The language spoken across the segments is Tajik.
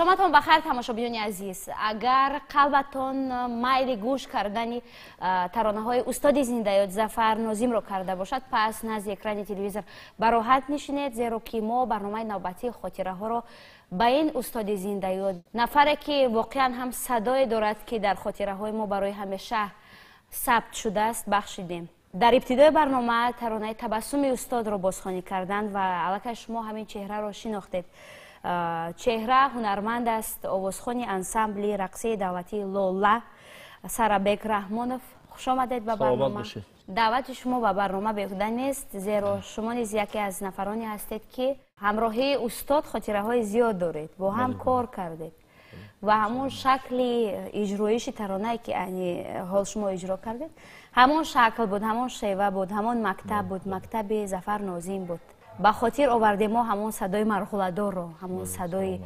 Шоматон ба хайр, тамошобинони азиз. Агар қалбатон майли гӯш кардани таронаҳои устоди зиндаёд Зафар Нозимро карда бошад, пас назди экрани телевизор бароҳат нишинед, зеро ки мо барномаи навбатии хотираҳоро ба ин устоди зиндаёд, нафаре ки воқеан ҳам садое дорад, ки дар хотираҳои мо барои ҳамеша сабт шудааст, бахшидем. Дар ибтидои барнома таронаи табассуми устодро бозхонӣ карданд ва аллакай шумо ҳамин чеҳраро шинохтед. Чеҳра ҳунарманд аст, овозхони ансамбли рақсии давлатии Лола Сарабек Раҳмонов. Хушомадед ба барнома. Даъвати шумо ба барнома беҳуда нест, зеро шумо низ яке аз нафароне ҳастед, ки ҳамроҳии устод хотираҳои зиёд доред, бо ҳам кор кардед ва ҳамон шакли иҷроиши таронае, ки айни ҳол шумо иҷро кардед, ҳамон шакл буд, ҳамон шева буд, ҳамон мактаб буд, мактаби Зафар Нозим буд. Ба хотир овардем мо ҳамон садои марғуладорро, ҳамон садои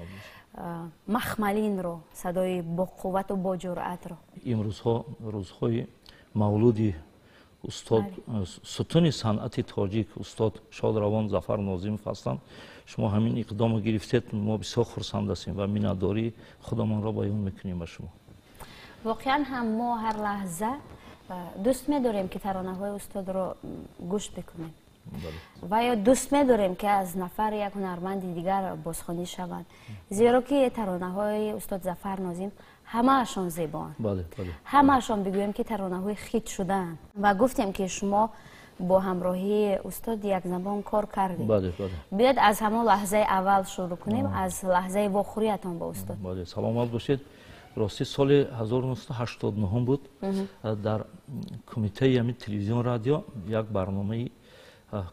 махмалинро, садои боқуввату боҷуръатро. Имрӯзҳо рӯзҳои мавлуди устод, сутуни санъати тоҷик, устод шодравон Зафар Нозимов ҳастанд. Шумо ҳамин иқдомро гирифтед, мо бисёр хурсанд ҳастем ва миннатдории худамонро баён мекунем ба шумо. Воқеан ҳам мо ҳар лаҳза дӯст медорем, ки таронаҳои устодро гӯш бикунем ва ё дӯст медорем, ки аз нафар як ҳунарманди дигар бозхонӣ шаванд, зеро ки таронаҳои устод Зафар Нозим ҳамаашон зебоанд, ҳамаашон бигӯем, ки таронаҳои хит шудаанд. Ва гуфтем, ки шумо бо ҳамроҳии устод якзамон кор кардед. Биёед, аз ҳамон лаҳзаи аввал шурӯъ кунем, аз лаҳзаи вохӯриятон бо устод. Саломат бошед. Рости, соли 1989 буд, дар кумитаи ҳамин телевизион радио як барномаи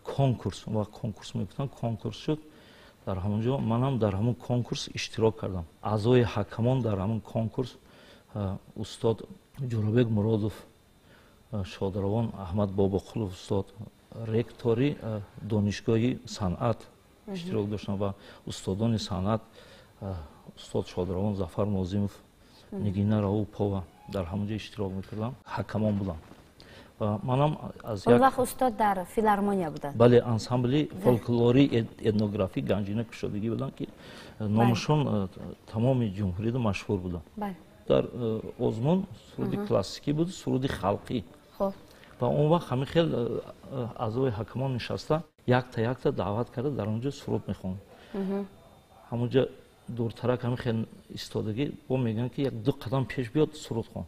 конкурс, он вақт конкурс мегуфтанд, конкурс шуд. Дар ҳамон ҷо манам дар ҳамон конкурс иштирок кардам. Аъзои ҳакамон дар ҳамон конкурс устод Ҷӯрабек Муродов, шодравон Аҳмад Бобоқулов, устод ректори донишгоҳи санъат иштирок доштанд ва устодони санъат, устод шодравон Зафар Нозимов, Нигина Раупова дар ҳамон ҷо иштирок мекардам, ҳакамон будам. Манам аз он вақт устод дар филармония буданд? Бале, ансамбли фолклори этнографӣ Ганҷина кушодагӣ буданд, ки номашон тамоми ҷумҳурида машҳур буданд. Дар озмун суруди классикӣ буд, суруди халқӣ. Ва он вақт ҳамин хел аъзои ҳакамон нишаста, якта якта даъват карда, дар он ҷо суруд мехонд. Ҳамон ҷо дуртарак ҳамин хел истодагӣ бо мегӯянд, ки як ду қадам пеш биёд, суруд хон,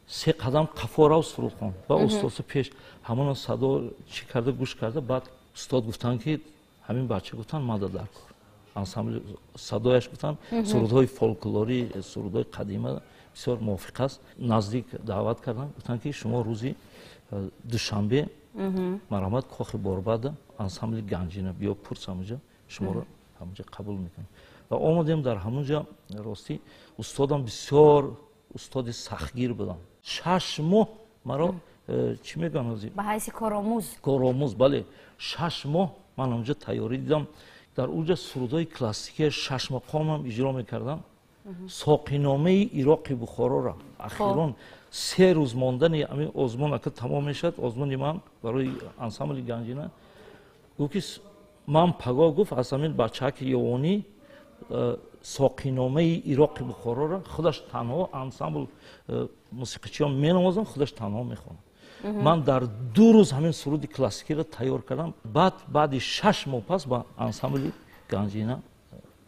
се қадам қафо рав, суруд хон. Ва устодсо пеш ҳамоно садо чӣ карда, гӯш карда, баъд устод гуфтанд, ки ҳамин бача, гуфтанд, мада дар кор ансамбл, садояш, гуфтанд, сурудҳои фолклорӣ, сурудҳои қадима бисёр мувофиқ аст. Наздик даъват карданд, гуфтанд, ки шумо рӯзи душанбе марҳамат, кохи Борбада, ансамбли Ганҷина, биё пурс, ҳамунҷа шуморо ҳамунҷа қабул мекунем. Ва омадем дар ҳамунҷа. Ростӣ, устодам бисёр устоди сахтгир будам. 6 моҳ маро чӣ мегӯянд ҳозир? Ба ҳайси коромӯз. Коромӯз, бале. 6 моҳ ман онҷо тайёрӣ дидам. Дар онҷа сурудҳои классикия шашмақомам иҷро мекардам, соқиномаи Ироқи Бухороро. Ахирон 3 рӯз мондани ҳамин озмун ака тамом мешавад, озмуни ман барои ансамбли Ганҷина, гуфт, ки ман паго, гуфт, аз ҳамин бачаки ёвонӣ соқиномаи Ироқи Бухороро худаш танҳо, ансамбл мусиқичиён менавозанд, худаш танҳо мехонад. Ман дар 2 рӯз ҳамин суруди классикиро тайёр кардам. Баъд баъди 6 моҳ пас ба ансамбли Ганҷина.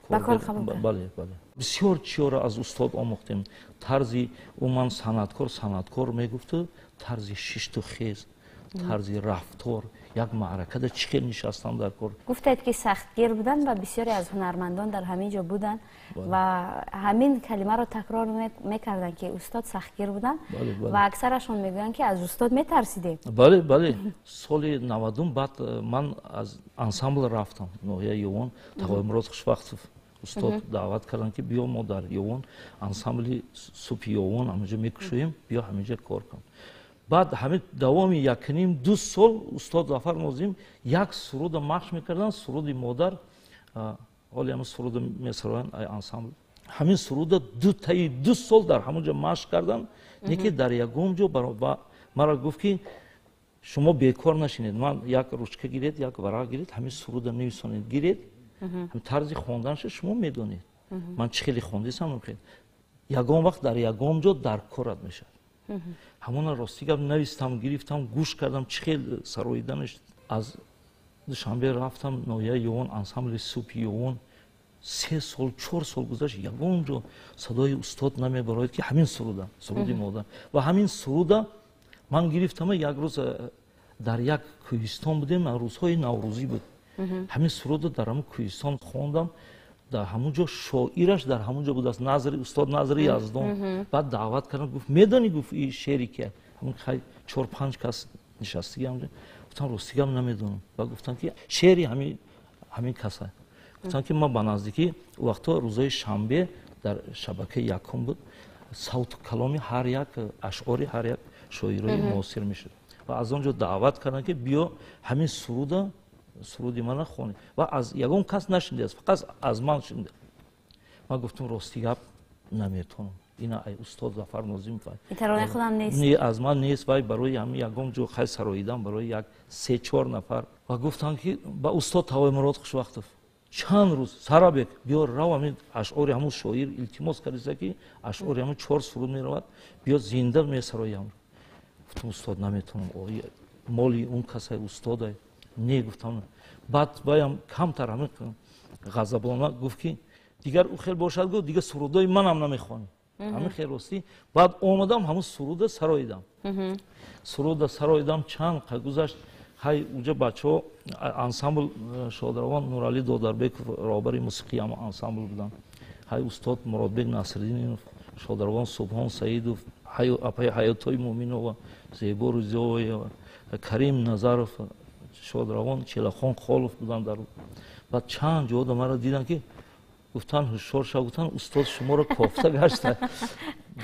Бале, бисёр чиёро аз устод омӯхтем. Тарзи ӯ, ман санъаткор, санъаткор мегуфту, тарзи шишту хез, тарзи рафтор, як маъракада чӣ хел нишастан дар кор. Гуфтед, ки сахтгир буданд ва бисёре аз ҳунармандон дар ҳамин ҷо буданд ва ҳамин калимаро такрор мекарданд, ки устод сахтгир буданд ва аксарашон мегӯянд, ки аз устод метарсидем. Бале, соли 90-ум баъд ман аз ансамбл рафтам ноҳияи Ёвон. Тағоимурод Хушвақтов устод даъват карданд, ки биё, мо дар Ёвон ансамбли супи Ёвон ҳаминҷо мекушоем, биё, ҳаминҷо кор кун. Баъд ҳамин давоми якним ду сол устод Зафар Нозим як суруда машқ мекарданд, суруди модар. Ҳоли ҳамин суруда месароянд ансамбл. Ҳамин суруда ду таи 2 сол дар ҳамон ҷо машқ кардам, не ки дар ягон ҷо. Маро гуфт, ки шумо бекор нашинед, ман як ручка гиред, як варақ гиред, ҳамин суруда нависонед, гиред, тарзи хонданша шумо медонед. Ман чӣ хеле хондисам, ягон вақт дар ягон ҷо дар корат мешавад. Ҳамона рости гап навистам, гирифтам, гӯш кардам, чӣ хел сароиданаш. Аз Душанбе рафтам ноҳияи Ёвон, ансамбли Супи Ёвон. 3 сол, 4 сол гузашт, ягон ҷо садои устод намебарояд, ки ҳамин суруда, суруди модар. Ва ҳамин суруда ман гирифтам, як рӯз дар як кӯҳистон будем, рӯзҳои наврӯзӣ буд. Ҳамин суруда дар ҳамон кӯҳистон хондам. Дар ҳамон ҷо шоираш дар ҳамон ҷо будааст, Назри, устод Назри Яздон. Баъд даъват кардам, гуфт медонӣ, гуфт ин шеъри ки ҳамон 4-5 кас нишастагӣ ҳамҷо. Гуфтам рости гап намедонам. Ва гуфтам ки шеъри ҳамин каса. Гуфтам ки ман ба наздикӣ вақтҳо рӯзҳои шанбе дар шабакаи якум буд, савту каломи ҳар як ашъори ҳар як шоирои муосир мешуд. Ва аз он ҷо даъват кардам ки биё ҳамин суруда, суруди мана хонӣ. Ва аз ягон кас нашунидааст, фақат аз ман шунида. Ман гуфтам рости гап наметавонам. Ина ай устод Зафар Нозимов. Ин таронаи худам нест. Не, аз ман нест. Вай барои ҳамин ягон ҷо хай сароидан барои як 3-4 нафар. Ва гуфтам ки ба устод Тавои Хушвақтов чанд рӯз Сарабек биё рав ҳамин ашъори ҳамун шоир илтимос кардиса ки ашъори ҳамун 4 суруд меравад, биё зинда месароям. Гуфтам устод наметавонам, моли он касай устодай. Не, гуфтам. Баъд ваям камтар ҳамин ғазаблона гуфт ки дигар ӯ хел бошад, гуфт дигар сурудҳои манам намехонӣ. Ҳамин хел ростӣ. Баъд омадам ҳамун суруда сароидам. Суруда сароидам, чанд гузашт. Ҳай уҷа бачаҳо ансамбл шодравон Нуралӣ Додарбеков роҳбари мусиқии ҳама ансамбл буданд. Ҳай устод Муродбек Насриддинов, шодравон Субҳон Саидов, апаи Ҳаётои Муъминова, Зебо Рузиёева, Карим Назаров, шодравон Челахон Холов буданд дар. Баъд чанд ҷода маро диданд ки гуфтанд ҳушёр шав, гуфтанд устод шуморо кофта гашта.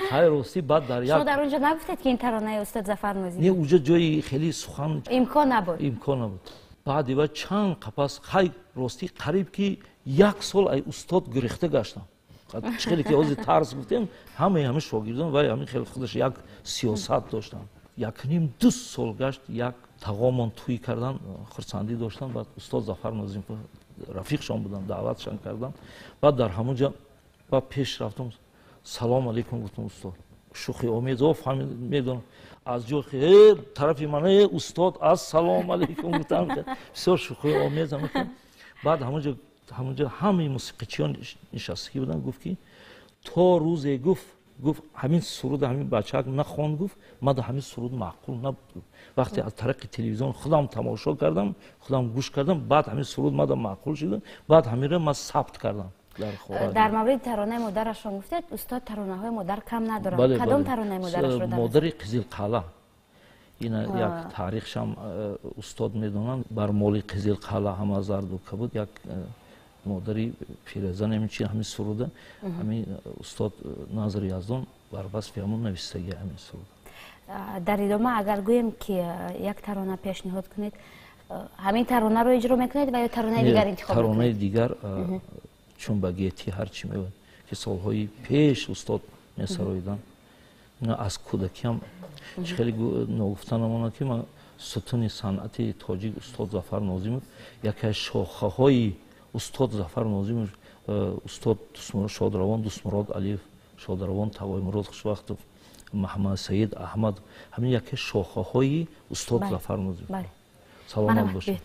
Хайр ростӣ баъд дар як шумо дар он ҷо нагуфтед ки ин таронаи устод Зафар Нозимов? Не, уҷа ҷои хеле сухан имкон набуд. Имкон набуд. Баъд ива чанд қапас хай ростӣ қариб ки 1 сол ай устод гирехта гаштам. Чӣ хеле ки ҳозир тарс гуфтем, ҳамаи ҳамин шогирдон вай ҳамин хеле худаш як сиёсат доштанд. 1.5-2 сол гашт, як тағомон тӯй кардан, хурсандӣ доштанд. Баъд устод Зафар Нозимов рафиқшон буданд, даъватшон кардам. Баъд дар ҳамон ҷо ба пеш рафтам, салом алейкум гуфтам устод. Шӯхи омез фаҳмид медонам. Аз ҷо тарафи ман устод ассалом алейкум гуфтам. Бисёр шӯхи омез. Баъд ҳамон ҷо ҳамаи мусиқичиён нишастагӣ буданд, гуфт ки то рӯзе гуфт ҳамин суруд ҳамин бачаак нахонд, гуфт ман ҳамин суруд маъқул набуд. Вақте аз тариқи телевизион худам тамошо кардам, худам гӯш кардам, баъд ҳамин суруд мада маъқул шуд, баъд ҳаминро ман сабт кардам. Дар мавриди таронаи модарашон гуфтед, устод таронаҳои модар кам надоранд. Кадом таронаи модарашро? Модари Қизилқалъа. Ина як таърихшам устод медонанд. Бар моли Қизилқалъа ҳама зарду кабуд як модари пиразан ҳамин чи ҳамин суруда ҳамин устод Назри Яздон бар васфи ҳамон навистагӣ ҳамин суруда. Дар идома агар гӯем ки як тарона пешниҳод кунед, ҳамин таронаро иҷро мекунед ва ё таронаи дигар интихоб мекунед? Таронаи дигар, чун ба гетӣ ҳар чӣ меояд ки солҳои пеш устод месароиданд. Аз кӯдакиам чӣ хеле ногуфта намонад ки ман сутуни санъати тоҷик устод Зафар Нозимов, яке аз шохаҳои устод Зафар Нозимов, устод шодравон Дустмурод Алиев, шодравон Тавоимурод Хушвақтов, Маҳмад Саид Аҳмад, ҳамин яке шохаҳои устод Зафар Нозимов. Саломат бошед.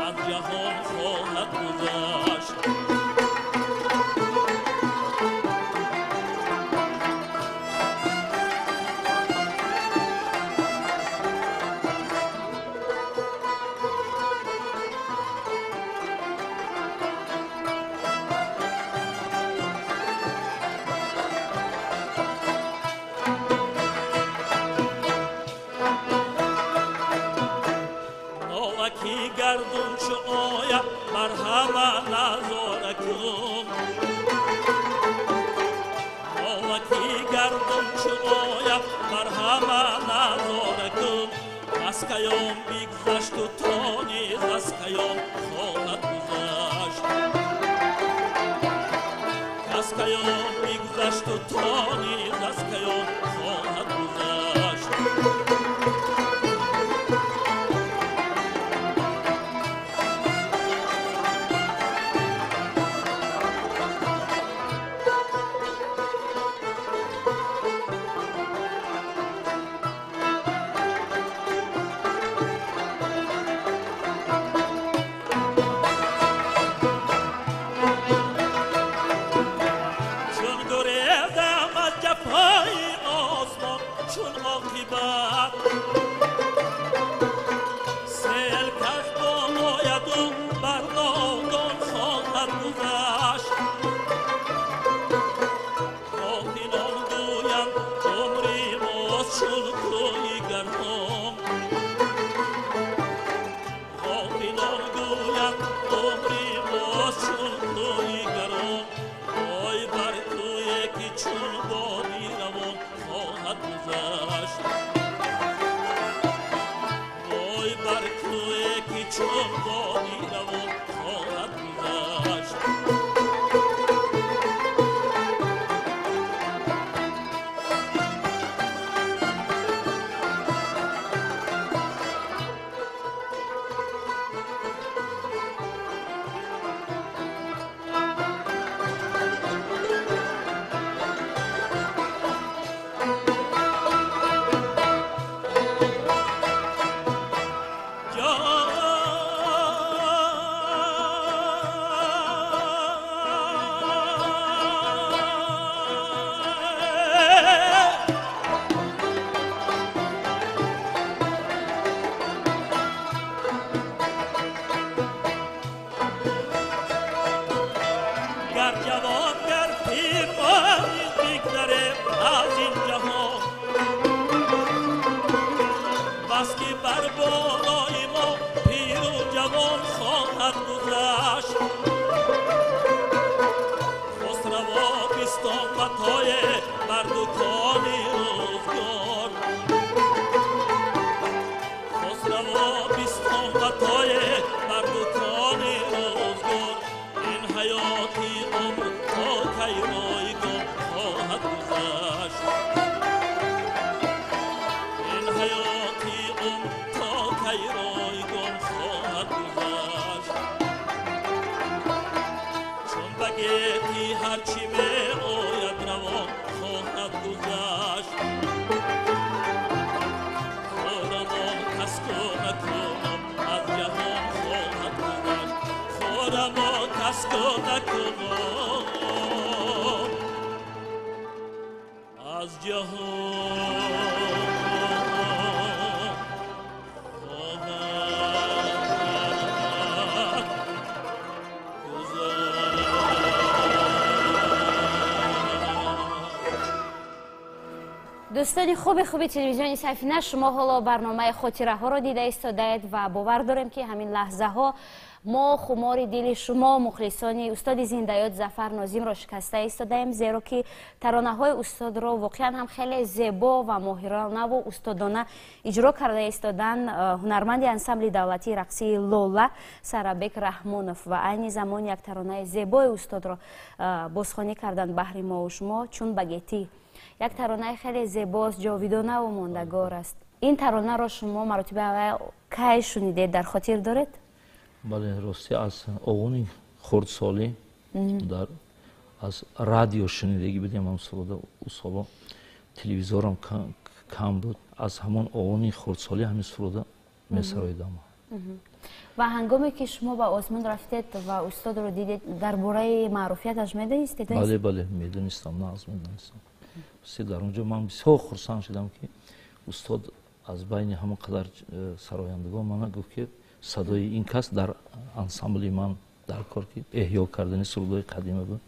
Аз ҷаҳон хоҳад гузашт. گردون چو آید بر همه نظاره کن ناوکی گردون چو آید بر همه نظاره کن از کیام بگذشت و تا نیز از کیام خواهد گذشت از کیام بگذشت و تا نیز از کیام خواهد گذشت Дӯстони хуби телевизиони Сафина, шумо ҳоло барномаи хотираҳоро дида истодаед ва бовар дорем, ки ҳамин лаҳзаҳо мо хумори дили шумо, мухлисони устоди зиндаёд Зафар Нозимро шикаста истодаем, зеро ки таронаҳои устодро воқеан ҳам хеле зебо ва моҳиронаву устодона иҷро карда истодан ҳунарманди ансамбли давлатии рақсии Лола Сарабек Раҳмонов ва айни замон як таронаи зебои устодро бозхонӣ карданд баҳри мову шумо чун багетӣ. Як таронаи хеле зебост, ҷовидонаву мондагор аст. Ин таронаро шумо маротиби аввал кай шунидед, дар хотир доред? Бале, рости аз овони хурдсолӣ дар аз радио шунидагӣ будем ҳам солода, у соло телевизорам кам буд. Аз ҳамон овони хурдсолӣ ҳамин суруда месароидам. Ва ҳангоме ки шумо ба озмун рафтед ва устодро дидед, дар бораи маъруфияташ медонистед? Бале, бале, медонистам, нағз медонистам. Дар онҷо ман бисёр хурсанд шудам, ки устод аз байни ҳамон қадар сарояндагон мана гуфт, ки садои ин кас дар ансамбли ман дар кор, ки эҳё кардани сурудҳои қадима буд.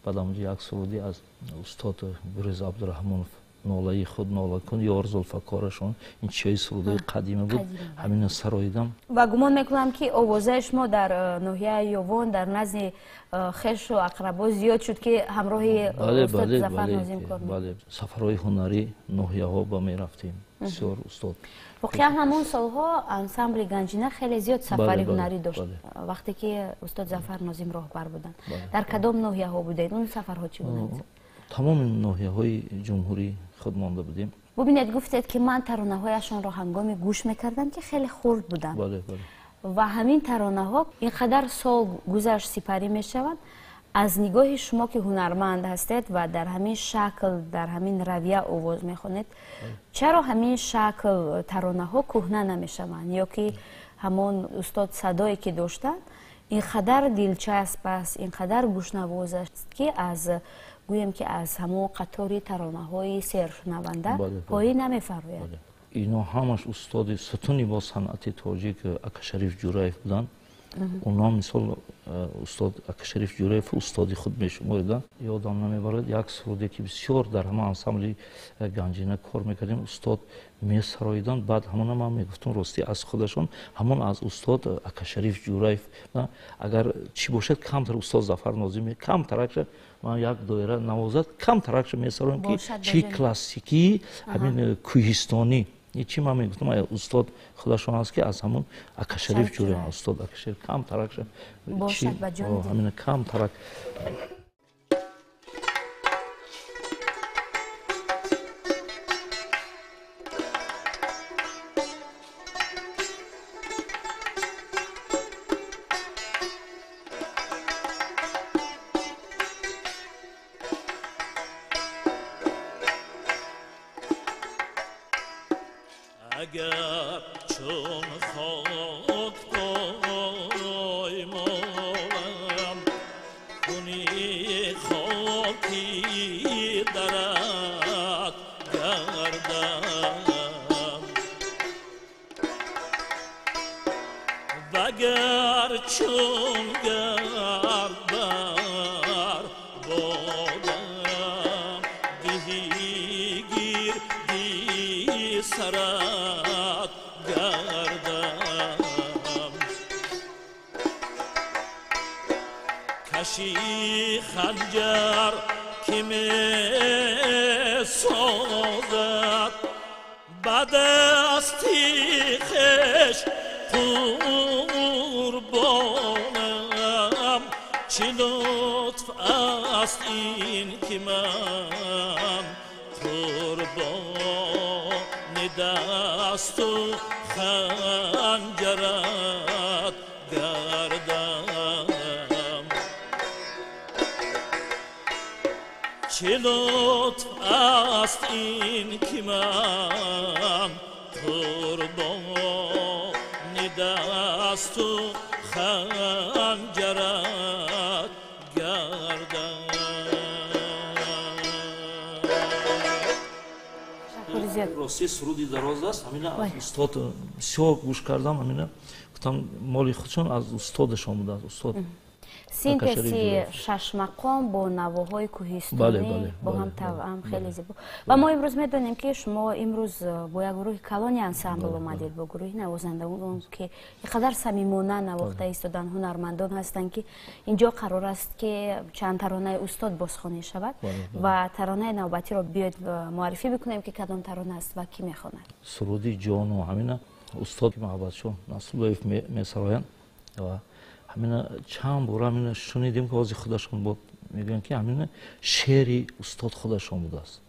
Баъд онҷо як суруди аз устод Гурез Абдураҳмонов Нолаи худ нола кун ёр зулфакорашон, ин чиҳои сурудҳои қадима буд, ҳамина сароидам. Ва гумон мекунам, ки овозаи шумо дар ноҳияи Ёвон дар назди хешу ақрабо зиёд шуд, ки ҳамроҳи устод Зафар Нозим кор мекард. Сафарҳои ҳунарӣ ноҳияҳо ба мерафтем, бисёр устод. Воқеан ҳамон солҳо ансамбли Ганҷина хеле зиёд сафари ҳунарӣ дошт, вақте ки устод Зафар Нозим роҳбар буданд. Дар кадом ноҳияҳо будед? Он сафарҳо чӣ буданд? Тамоми ноҳияҳои ҷумҳурӣ худ монда будем. Бубинед, гуфтед, ки ман таронаҳояшонро ҳангоме гӯш мекардам, ки хеле хурд будам, ва ҳамин таронаҳо ин қадар сол гузашт, сипарӣ мешаванд. Аз нигоҳи шумо, ки ҳунарманд ҳастед ва дар ҳамин шакл, дар ҳамин равия овоз мехонед, чаро ҳамин шакл таронаҳо кӯҳна намешаванд, ё ки ҳамон устод садое ки доштанд ин қадар дилчасп аст, ин қадар гӯшнавоз аст, ки аз гӯем, ки аз ҳамон қатори таронаҳои сершунаванда поӣ намефарояд? Ино ҳамаш устоди сутуни бо санъати тоҷик Акашариф Ҷураев буданд. Онҳо мисол устод Акашариф Ҷураев устоди худ мешумориданд. Ёдам намебарад, як суруде ки бисёр дар ҳама ансамбли Ганҷина кор мекардем, устод месароиданд. Баъд ҳамона ман мегуфтам, ростӣ аз худашон, ҳамон аз устод Акашариф Ҷураев, агар чӣ бошад, камтар устод Зафар Нозим камтаракша ман як доира навозад, камтаракша месароем, ки чӣ классикӣ, ҳамин кӯҳистонӣ чӣ. Ман мегуфтам, устод худашон аст, ки аз ҳамон Акашариф Ҷураев, устод Акашариф камтаракша ҳамин камтарак. Агар чун хок поймолам, куни хоки дарат гардам, вагар чун гард бар бодам, диҳӣ гирди сарат гардам. Каши ханҷар ки месозад, ба дасти хеш қурбонам. Чӣ лутф аст ин, ки ман қурбони дасту ханҷарат гардам. Чӣ лутф аст ин, ки ман қурбони дасту ханҷарат гардам. Рости суруди дароз аст, ҳамина аз устод бисёр гӯш кардам, ҳамина гуфтам, моли худшон аз устодашон будааст, устод. Синтези шашмақом бо навоҳои кӯҳистонӣ бо ҳам тавъам хеле зебо. Ва мо имрӯз медонем, ки шумо имрӯз бо як гурӯҳи калони ансамбл омадед, бо гурӯҳи навозандагон, ки ин қадар самимона навохта истоданд, ҳунармандон ҳастанд, ки инҷо қарор аст, ки чанд таронаи устод бозхонӣ шавад. Ва таронаи навбатиро биёед муаррифӣ бикунем, ки кадом тарона аст ва кӣ мехонад. Суруди ҷону ҳамина устод Маҳаббатшоҳ Насруллоев месароянд ва ҳамина чанд бора ҳамина шунидем, ки ҳозир худашон буд мегӯянд, ки ҳамина шеъри устод худашон будааст.